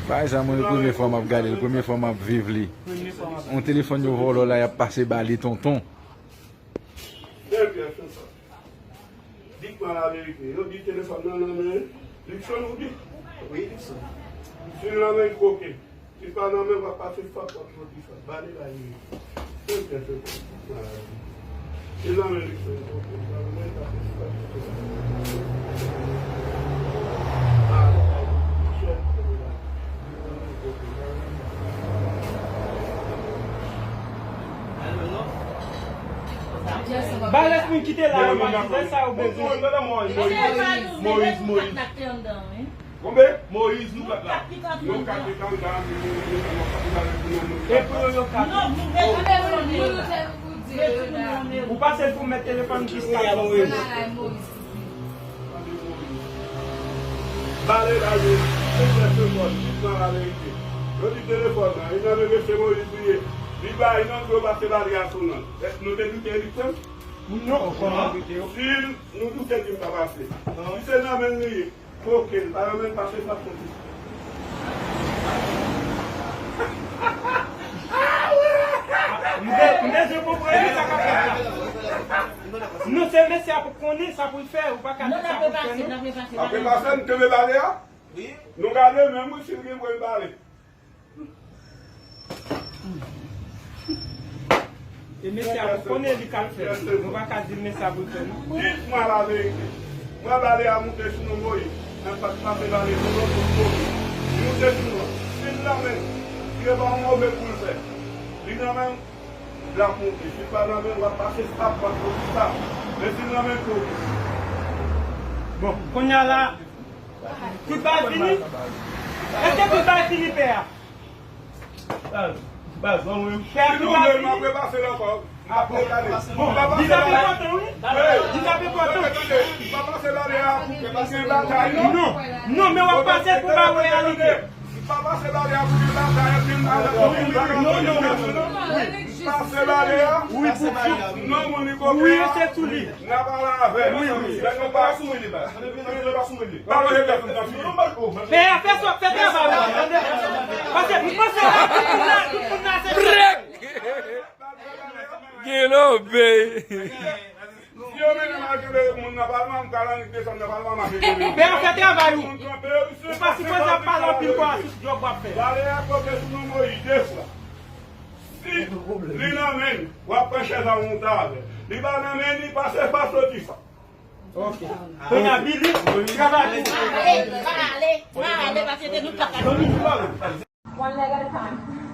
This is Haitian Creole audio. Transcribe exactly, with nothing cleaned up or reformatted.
Bagay sa, mwen, se premye fwa m ap gade l, premye fwa m ap viv li. Yon telefòn yo vòlò la, y ap pase ba li tonton. Di m laverite, yo di telefòn nan nan men Luckson, ou di? Wi, Luckson. Si l nan men koken. Si l pa nan men, w ap pase fap, w ap soti fap. Ba li la, li. Fè kè, fè kè. Li nan men Luckson, koken. Li nan men, pase fap. Ba li la, li. Chèf, li la. Li nan men koken. Ba lòt moun ki te la yo, pa di sa yo bezwen. Moyiz, Moyiz, Moyiz. Konbe? Moyiz, nou kat la. Nou kat ki t anndan, nou, nou, nou, nou, nou, nou, nou. E pou yo, yo kat. Non, nou, nou, nou, nou, nou. Ou pase l pou mèt telefòn ki sa. Ba li la, li, se telefòn, li pran laverite. Yo di telefòn nan, li nan men mesye Moyiz li ye. Li bay non, yo pase ba li a sou non. Nou te doute li, frè m? Non, kòman doute yo? Si nou doute li pa pase. Si se nan men li ye, koken, pa nan men pase, pa soti. M de-, m bezwen konprann sa k ap fèt la. Non, se mesye a pou konnen sa pou l fè, ou pa ka di sa pou l fè, non. Apre pase, m kenbe bale a. Nou gade menm, wi, si l gen pou l bale. E mesye a, ou konnen li k ap fè. Nou pa ka di l mesye a pou l fè, non. Di mwen laverite. Mwen bale a moute sou non Moyiz. Mwen pa t pase bale sou non tout kote. Li moute sou non. Si l nan men, li gen pa yon move pou l fè. Li nan men, l ap moute. Si l pa nan men, w ap pase sap, w ap soti sap. Men si l nan men kote. Bon, kounye a la, tout bagay fini? Èske tout bagay fini, pè a? Baz, baz, ban mwen. Pè a, tout bagay fini? Si nou vle, m ap repase l ankò. M ap repase l. Bon, li t ap enpòtan, wi. Li t ap enpòtan. Tande, tande. M pa pase bale a pou, pou gen batay, non. Non, non, men w ap pase pou ba reyalite. M pa pase bale a pou gen batay, gen bagay. Non, non, non, non. Pase bale a. Wi, pou fi. Non, moun li koke a. Wi, se sou li. N a pale avè l. Wi, wi. Lè nou pa sou mwen li ba. Lè nou pa sou mwen li. Pa manje tèt nou nan figi. Pè a, fè sa, fè travay ou, tande? Paske m panse la, tout moun la, tout moun la, se Brek! Gen lòbèy. Si yo mennen m al kenbe moun nan palman, m ka nan nik desann nan palman, m ap kenbe. Pè a, fè travay ou. Ou pa sipoze ap pale anpil kwa sou djòb w ap fè. Bale a koke sou non Moyiz de fwa. Si li nan men l, w ap pran chèz a w monte avè l. Li pa nan men li, pase pa soti sa. Ok. Kounye a, Billy, travay pou ou. Ale, ale, ale, paske se nou k ap pale. One leg at a time.